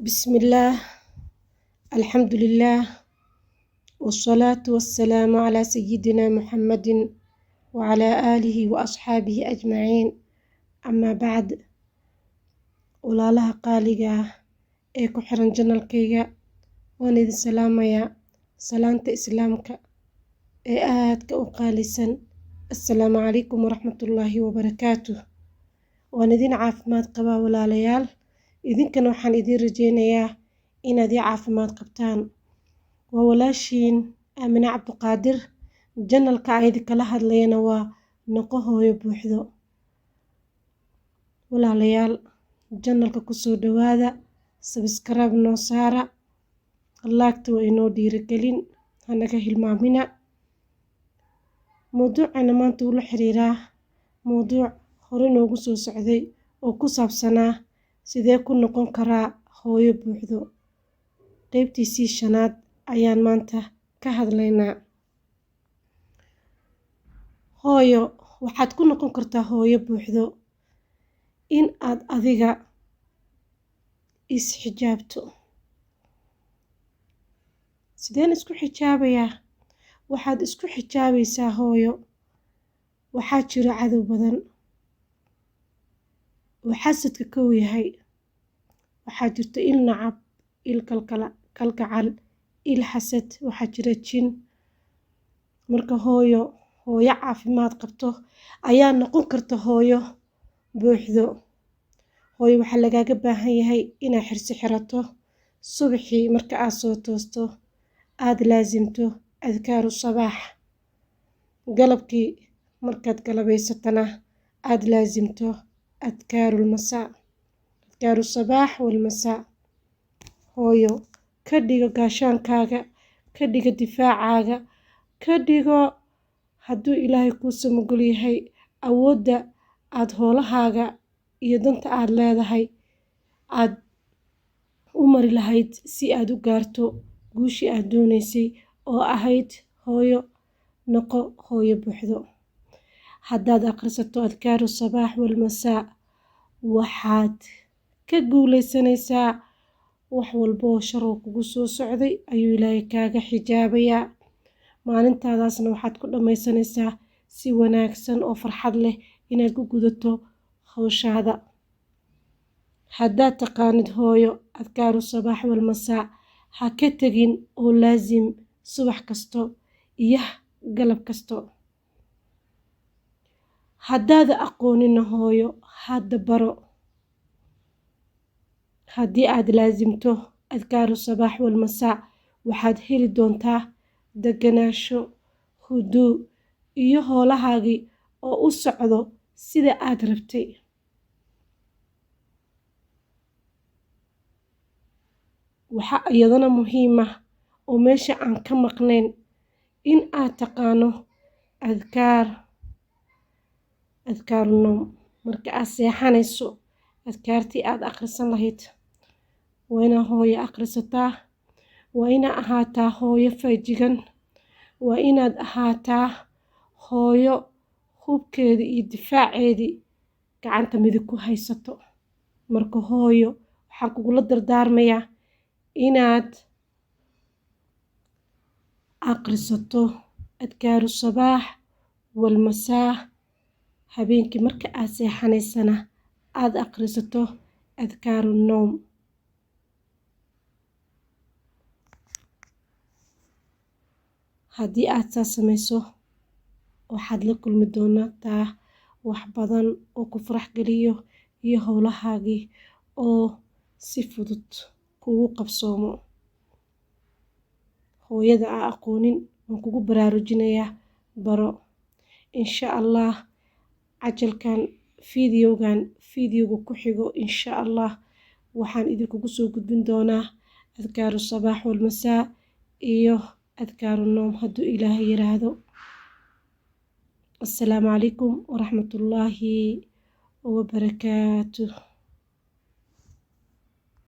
Bismillaah, alxamdulillaah, wasalaatu wasalaamu calaa sayidina Muxammadin wacalaa aalihi wa asxaabihi ajmaciin. Amaa bacd, walaalaha qaaliga ah ee ku xiran channelkayga, waan idin salaamayaa salaanta Islaamka ee aadka u qaalisan. Assalaamu calaykum waraxmatullaahi wabarakaatuh. Waan idin caafimaad qabaa, walaalayaal. Idinkana waxaan idiin rajeynayaa inaad ii caafimaad qabtaan. Waa walaashiin Aamine Cabdiqaadir. Channelka aan idinkala hadlayana waa Noqo Hooyo Buuxdo. Walaalayaal, channelka kusoo dhawaada, subscribe noo saara, like-ta waa inoo dhiirigelin, hanaga hilmaamina. Mowduucana maanta wuu la xiriiraa mowduuc hore noogu soo socday oo ku saabsanaa sidee ku noqon karaa hooyo buuxdo. Qeybtiisii shanaad ayaan maanta ka hadlaynaa. Hooyo, waxaad ku noqon kartaa hooyo buuxdo in aad adiga is xijaabto. Sideen isku xijaabayaa? Waxaad isku xijaabaysaa, hooyo, waxaa jiro cadow badan oo xasadka kow yahay. Waxaa jirto il nacab, il kalgacal, il xasad, waxaa jira jin. Marka hooyo, hooyo caafimaad qabto ayaa noqon karta hooyo buuxdo. Hooyo, waxaa lagaaga baahan yahay inaad xirsi xirato subaxii marka aad soo toosto, aad laasimto adkaaru sabaax. Galabkii markaad galabaysatana aad laasimto adkaarul masaa, adkaaru sabaax wal masaa. Hooyo, ka dhigo gaashaankaaga, ka dhigo difaacaaga, ka dhigo hadduu Ilaahay kuu samagol yahay awoodda aad howlahaaga iyo danta aad leedahay aad u mari lahayd si aad u gaarto guushii aad doonaysay oo ahayd hooyo noqo hooyo buuxdo. Haddaad akhrisato adkaaru sabaax wal masaa, waxaad ka guuleysanaysaa wax walba oo shar oo kugu soo socday ayuu Ilaahay kaaga xijaabayaa. Maalintaadaasna waxaad ku dhammaysanaysaa si wanaagsan oo farxad leh inaad ku gudato hawshaada. Haddaad taqaanid, hooyo, adkaaru sabaax wal masaa, ha ka tegin oo laasim subax kasto iyo galab kasto. Haddaad aqoonina, hooyo, hadda baro. Haddii aad laasimto adkaaru sabaax wal masaa, waxaad heli doontaa deganaansho, huduu iyo howlahaagii oo u socdo sida aad rabtay. Waxaa iyadana muhiim ah oo meesha aan ka maqnayn in aad taqaano adkaar, adkaaru noom. Marka aad seexanayso, adkaartii aad akhrisan lahayd waa inaa, hooyo, akhrisataa. Waa inaa ahaataa hooyo feejigan. Waa inaad ahaataa hooyo hubkeedii iyo difaaceedii gacanta midig ku haysato. Marka hooyo, waxaan kugula dardaarmayaa inaad akhrisato adkaaru sabaax wal masaa. Habeenkii marka aad seexanaysana aad akhrisato adkaaru noom. Haddii aad saas samayso, waxaad la kulmi doontaa wax badan oo ku farax geliyo iyo howlahaagii oo si fudud kugu qabsoomo. Hooyada aa aqoonin, waan kugu baraarujinayaa, baro. Insha Allah, cajalkan fiidiyowgan fiidiyowga ku xigo, insha Allah, waxaan idinkugu soo gudbin doonaa adkaaru sabaax wal masaa iyo adkaaru noom hadduu Ilaahay yiraahdo. Assalaamu calaykum waraxmatullaahi wabarakaatuh.